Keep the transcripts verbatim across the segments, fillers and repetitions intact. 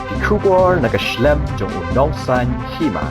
Ki khubor na ka shlem jong u nongsan hima.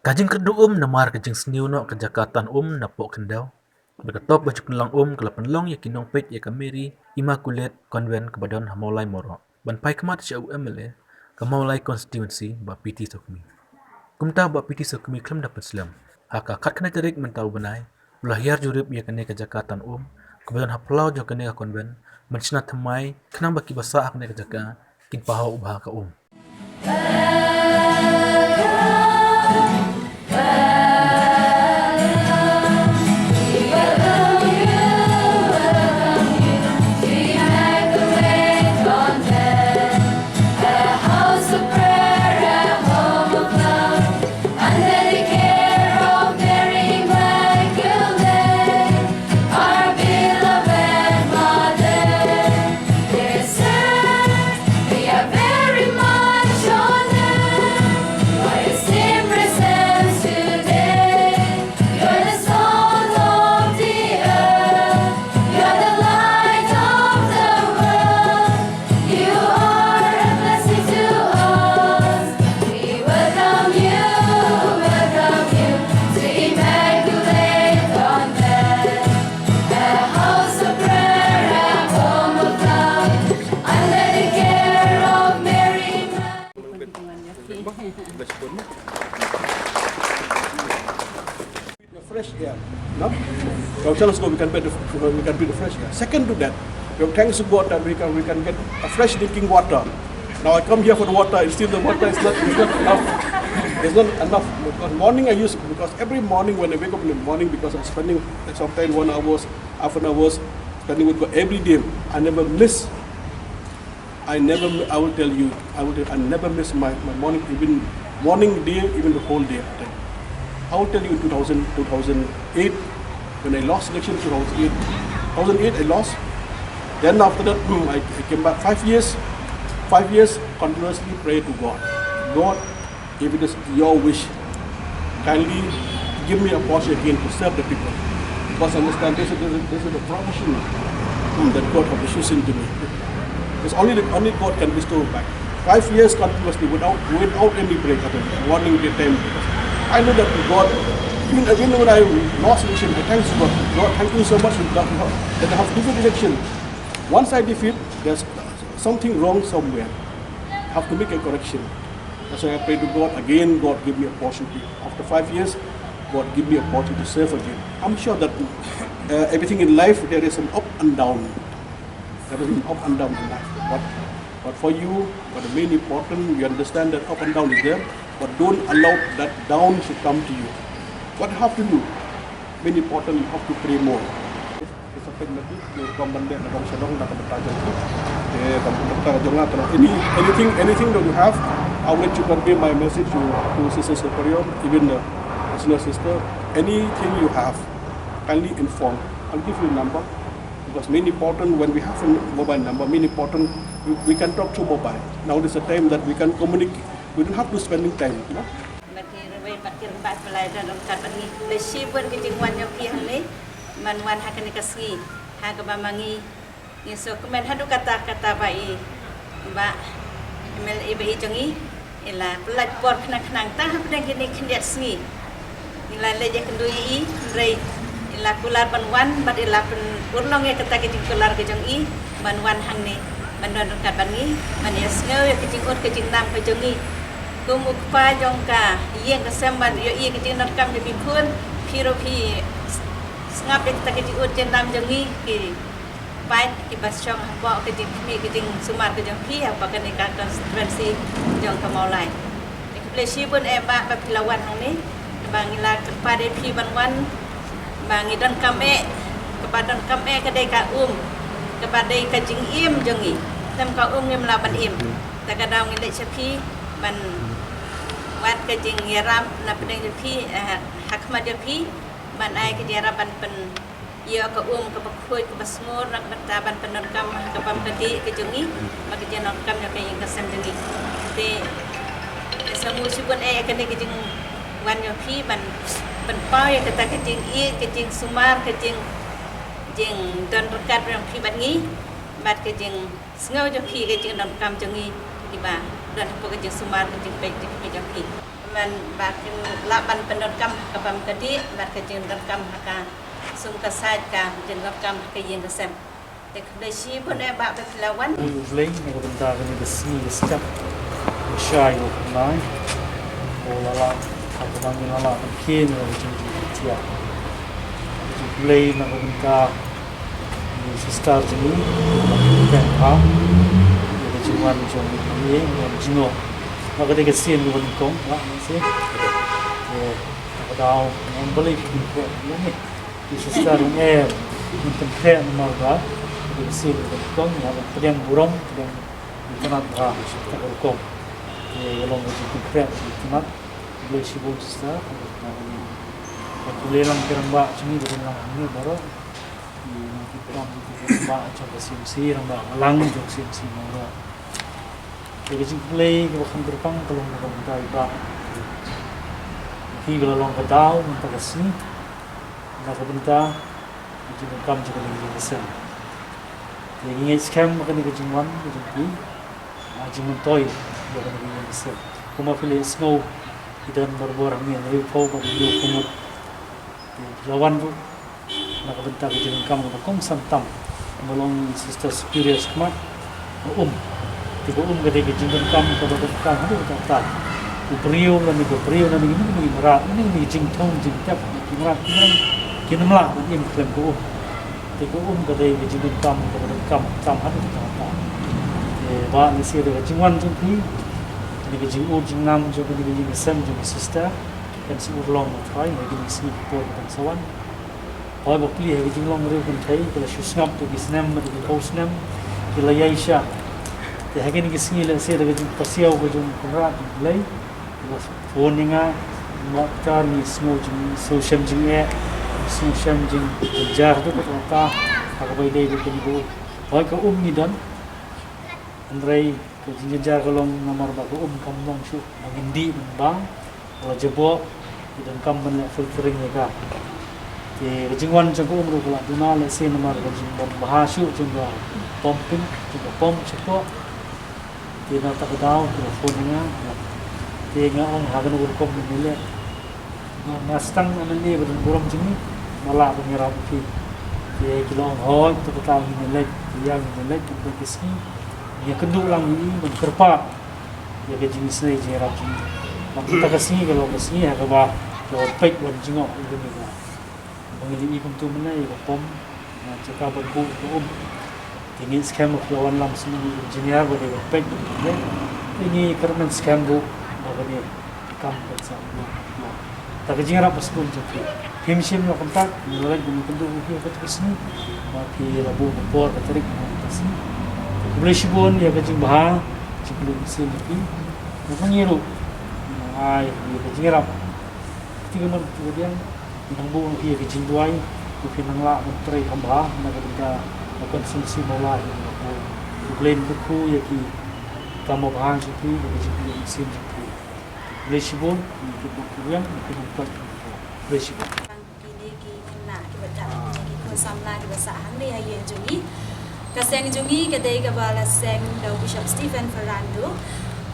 Ka jingkyrduh um namar ka jingsniew noh ka jaka tan um na Pohkhyndew. Bad ka top ba ju pynlong um ka la pynlong ïa ki nongpeit ïa ka Mary Immaculate Convent kaba don ha Mawlai Mawroh ban phai khmat sha u M L A ka Mawlai constituency Bah P T Sawkmie. Kumta Bah P T Sawkmie khlem da pynslem, ha ka khatkhyndai tarik mynta u bnai u la hiar jurip ïa kane ka jaka tan um kaba don ha phyllaw jong kane ka convent ban shna thymmai khnang ba kiba sah ha kane ka jaka kin pahaw u bha ka um. Our beloved mother, dear sir, we are very much honored by your same presence today. You're the salt of the earth, you're the light of the world. You are a blessing to us. We welcome you, welcome you to Immaculate Convent, a house of prayer, a home of love, under the care of Mary. The fresh air, no? Now tell us, we can breathe the, we can breathe the fresh air. Second to that, we have thanks to God that we can, we can get a fresh drinking water. Now I come here for the water, and still the water is not, is not enough. It's not enough because morning I use, because every morning when I wake up in the morning, because I'm spending sometimes one hours, half an hours spending with God every day, I never miss I never, mi- I will tell you, I will tell, I never miss my, my morning, even morning, day, even the whole day. I will tell you, two thousand, two thousand eight, when I lost election, two thousand eight, two thousand eight I lost. Then after that, mm, I, I came back five years, five years continuously pray to God. God, if it is your wish, kindly give me a portion again to serve the people. Because I understand this is, this is, this is the profession, hmm, that God has chosen to me. It's only the, only God can bestow back. Five years continuously without, without any break at all, morning, daytime. I know that God, even, even when I lost vision, I thanks God. God, thank you so much that, that I have defeated election. Once I defeat, there's something wrong somewhere. I have to make a correction. That's why I pray to God again. God, give me opportunity. After five years, God, give me opportunity to serve again. I'm sure that uh, everything in life, there is an up and down. There is an up and down in life. But, but for you, but the main important, you understand that up and down is there, but don't allow that down to come to you. What you have to do? Main important, you have to pray more. It's a pragmatic, you come and let the Shalom, not the Tajaki. Any, anything, anything that you have, I will let you convey my message to, to Sister Superior, even the senior sister. Anything you have, kindly inform. I'll give you a number. Because main important, when we have a mobile number, main important, we, we can talk through mobile. Now is the time that we can communicate. We don't have to spending time, you know. Bad ki rwai bad ki rwai bad pynlai don ryngkat bad ngi. Khublei shibun ki jingwan jong phi hangne. Ban wan ha kane ka sngi ha kaba ma ngi ngi sngewkmen haduh katta katta ba i, ba M L A ba i jong ngi i la pynlait por khnang khnang tang hapdeng kine khyndiat sngi. Ngi la leit ïakynduh ïa i, hynrei i la kular ban wan bad i la pynurlong ïa kata ka jingkular ka jong i ban wan hangne ban don ryngkat bad ngi, ban ïasngew ïa ka jingud ka jingnam ka jong ngi. Kum u kpa jong ka ïing ka sem ban ïohi ïa ka jingdonkam jong phi khun, phi ruh phi sngap ïa kata ka jingud jingdam jong ngi, ki paid kiba shong hapoh ka jingkhmih ka jingsumar ka jong phi hapoh kane ka constituency jong ka Mawlai. Te khublei shibun eh Bah ba phi la wan hangne, ba ngi la kyrpad ïa phi ban wan, ba ngi donkam eh, kaba donkam eh ka dei ka um, kaba dei ka jingim jong ngi. Khlem ka um ngim lah ban im. Te ka daw ngi leit sha phi ban wad ka jingïarap na pdeng jong phi, eh, ha khmat jong phi, ban ai ka jingïarap ban pyn ïoh ka um kaba khuid kaba sngewbha na ka bynta ban pyndonkam ha ka bam ka dih ka jong ngi, bad ka jingdonkam jong ka ïing ka sem jong ngi. Te ngi sngewsih shibun eh ïa kane ka jingwan jong phi ban pynpaw ïa kata ka jingïeit, ka jingsumar, ka jing, jingdon ryngkat jong phi bad ngi, bad ka jingsngew jong phi ka jingdonkam jong ngi. Kiba don hapoh ka jingsumar ka jingpeit jingpeit jong ki. Mynba kin lah ban pyndonkam ha ka bam ka dih, bad ka jingdonkam ha ka sum ka sait ka jingdonkam ha ka ïing ka sem. Te khublei shibun eh Bah ba phi la wan. Khublei na ka bynta kane ka sngi ka step. Shai u kumai. Ko la la, ka bang la la ban kien na ka jingtiar. Khublei na ka bynta Ni sister jong ngi, ka pha, ka jingwan jong ngi, ka jingwan jingwan. Ba ka dei ka sien ka nyngkong, ba, ni si. Eh, ka daw, ngam beli ki pynkreh, ni. Ni sister jong eh, ni pynkreh ni mar ba, ka dei ka sien ka nyngkong, ba ka pdiang burom, pdiang internet ba, ka rukom. Eh, long ka jingpynkreh, internet, beli shibun sister, ka ni. Ka beli lang kiran ba, jong ngi, kiran lang ni, baroh. Ki nongkitkhlieh ki rangbah jong ka C M C, rangbah balang jong C M C Mawroh. Te ka jingkhublei kaba kham kyrpang ka long na ka bynta i Bah. Phi ba la long ka daw mynta ka sngi na ka bynta ka jingdonkam jong kane ka ïing ka sem. Te ngi ngeit skhem ba kane ka jingwan ka jong phi ka jingmyntoi ïa kane ka ïing ka sem. Kumba phi la ïohsngew, ki don barabor hangne hynriewphew ba ki ïoh kumno. Te phi la wan ruh na ka bynta ka jingdonkam kaba kongsan tam, kaba long Sister Superior shakhmat, ka um. Te ka um ka dei ka jingdonkam kaba donkam haduh katta katta. U briew lane ka briew lane kine ki mrad, kine ki jingthung jingtep, ki mrad ki mrad, kim lah ban im khlem ka um. Te ka um ka dei ka jingdonkam kaba donkam tam haduh katta katta. Te Bah, lehse da ka jingwan jong phi, kane ka jingud jingnam jong kane ka ïing ka sem jong ka sister kan sa urlong, U Trai, ha kine ki sngi ki por ki ban sa wan. Hooid, bapli ha ki jinglong riew kynthei ki la shu sngap da ki snem, da ki phew snem, ki la ïaishah. Te ha kine ki sngi lehse da ka jingpasiaw ka jong U Kynrad jong U Blei, ki la phone ïa nga, Bah Peter, ngi sngew jing, sngew shem jingeh, sngew shem jing, jingjynjar haduh katta katta ha kaba ïadei bad kane ka um. Hooid, ka um ngi don, hynrei ka jingjynjar ka long namar ba ka um kam long shuh ba ngin dih ban bang. Ka la jaboh, ki donkam ban leh filtering ïa ka. Te ka jingwan jong ka um ruh ka la duna lehse namar ka jingbym bha shuh jong ka pumping, jong ka pump shapoh. Te na kata ka daw ki la phone ïa nga. Te nga ong ha kano ka rukom ngin ïaleh. Nga, nga sdang na mynne ba don burom jong ngi, nga lah ban ïarap ïa phi. Te ki la ong hooid, to kata ngin ïaleit, ïa ngin ïaleit, mynta ka sngi. Ngi ïakynduh lang ïa i ban kyrpad ïa ka jingisynei jingïarap jong ngi. Bad mynta ka sngi ka long ka sngi ha kaba la wan peit wan jngoh ïa kane ka, ba ngi la ïohi kumto mynne ïa ka pump, na jaka ban buh ka um. Te ngi skhem ba phi la wan lang sha u engineer ba dei ban peit ban peit. Te ngi kyrmen skhem ruh ba kane ka kam kan sa buh. Te ka jingïarap ba sngewbha jong phi. Phim shym la kyntait, ngi la leit ban kynduh ïa phi ha kata ka sngi. Ba phi la buh ka por ka tarik ha kata ka sngi. Te khublei shibun ïa ka jingbha jingkylli mynsiem jong phi. Bad ma ngi ruh ngi ai ïa ka jingïarap. Kti kamon kti kadiang, ngi nang buh ïa ka jingduwai, ba phin nang lah ban trei kham bha na ka bynta ka constituency Mawlai. Ba U Blei un kyrkhu ïa ki kam ba bha jong phi, ïa ka jingkylli mynsiem jong phi. Khublei shibun, ngi kyrkhu ïa ki, ngi kyrkhu ïa ki. Khublei shibun. Kine ki khynnah kiba dap, kine ki khun samla kiba sah hangne ha ïing jong ngi. Ka seng jong ngi ka dei kaba la seng da u Bishop Stephen Ferrando.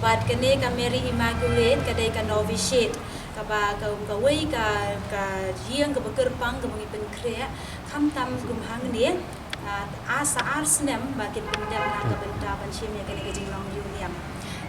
Bad kane ka Mary Immaculate ka dei ka novitiate. Kaba ka, kawei ka, ka ïing kaba kyrpang kaba ngi pynkhreh, khamtam kum hangne, ah, ar sa ar snem ba kin pyndep na ka bynta ban shim ïa kane ka jinglong riewniam.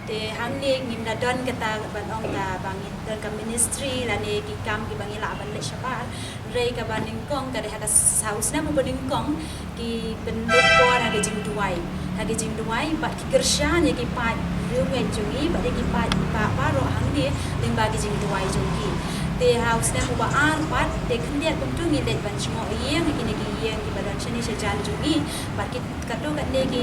Te hangne ngim da don kata ban ong ta ba ngi don ka ministry lane ki kam kiba ngi lah ban leh shabar. Hynrei kaba nyngkong ka dei ha ka saw snem uba nyngkong ki pynlut por ha ka jingduwai. Ha ka jingduwai bad ki kyrshan ïa ki paid riewngeit jong ngi bad ïa ki paid ba, baroh hangne lyngba ki jingduwai jong ki. Te ha u snem uba ar pat te khyndiat kumtu ngi leit ban jngoh ïing ha kine ki ïing kiba don shane shajan jong ngi bad ki Katto katne ki,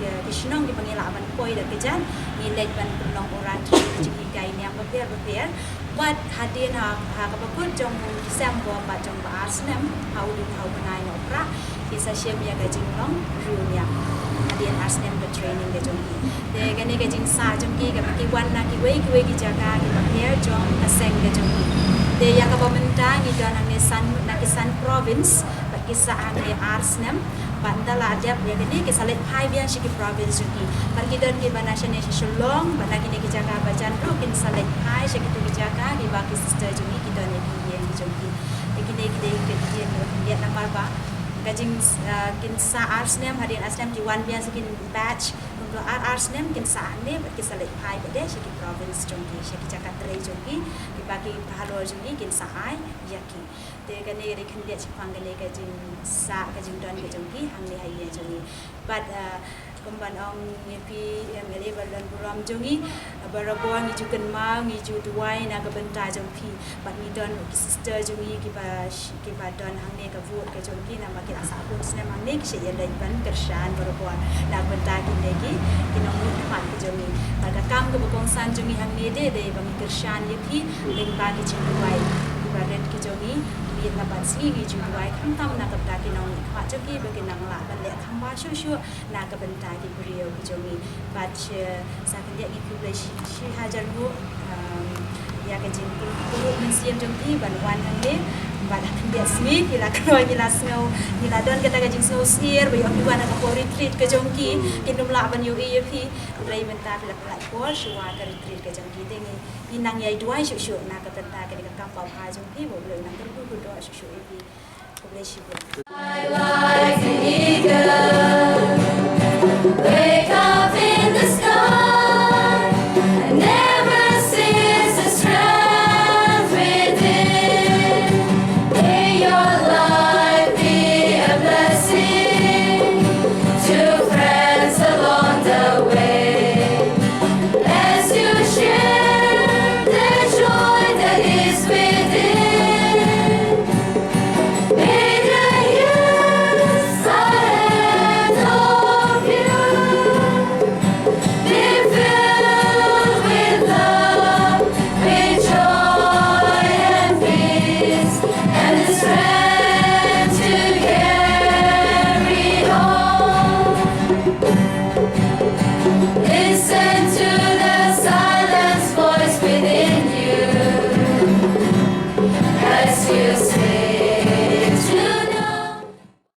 ki, ki shnong kiba ngi lah ban poi da kjat, ngi leit ban pynlong oratory, ki jinghikai niam bapher bapher. Bad hadien ha, ha kaba kut jong u December bad jong ba ar snem, ha u dur ha u bnai Nohprah, ki sa shim ïa ka jinglong riewniam. Hadien ar snem ka training ka jong ki. Te kane ka jingsah jong ki kaba ki wan na kiwei kiwei ki jaka kiba pher jong ka seng ka jong ki. Te ïa kaba mynta ngi don hangne san, na ki san province, bad ki sah hangne ar snem. Bad ynda la dep ïa kine ki sa leit phai biang sha ki province jong ki. Bad ki don kiba na shane sha Shillong, bad na kine ki jaka ba jan ruh kin sa leit phai sha kito ki jaka kiba ki sister jong ngi ki don ïa ki ïing ki jong ki. Te kine ki dei ki ïing ki ba khyndiat namar ba ka jing, ah, kin sah ar snem, hadien ar snem ki wan biang sha ki batch, kumto ar ar snem kin sah hangne bad ki sa leit phai pat de sha ki province jong ki, sha ki jaka trei jong ki, kiba ki halor jong ki kin sah ai ïa ki. Te kane ka dei khyndiat shaphang kane ka jingsah, ka jingdon ka jong ki hangne ha ïing jong ngi. Bad, ah, kumban ong ïa phi, M L A ba don burom jong ngi, ah, barabor ngi ju kynmaw, ngi ju duwai na ka bynta jong phi. Bad ngi don ki sister jong ngi kiba sh-, kiba don hangne ka vote ka jong ki, namar ki la sah bun snem hangne, ki shait ïa leit ban kyrshan barabor na ka bynta kine ki, ki nongmihkhmat ka jong ngi. Bad ka kam kaba kongsan jong ngi hangne de, dei ba ngi kyrshan ïa phi lyngba ki jingduwai kiba rit ki jong ngi. Miet la bad sngi ngi ju duwai khamtam na ka bynta ki nongmihkhmat jong ki ba kin nang lah ban leh kham bha shuh shuh na ka bynta ki briew ki jong ngi. Bad, eh, sa khyndiat ngi khublei shi, shi hajar nguh, um, ïa ka jingpynrung mynsiem jong ki ban wan hangne. Bad ha khyndiat sngi ngi la kynnoh, ngi la sngew, ngi la don kata ka jingsngew syiar ba ïoh phi wan ha ka por retreat ka jong ki, kin ym lah ban ïohi ïa phi. Hynrei mynta phi la pynlait por shuwa ka retreat ka jong ki. Te ngi, ngi nang ïai duwai shuh shuh na ka bynta kane ka kam babha jong phi, ba U Blei un nang kyrkhu kyrdoh shuh shuh ïa phi. Khublei shibun.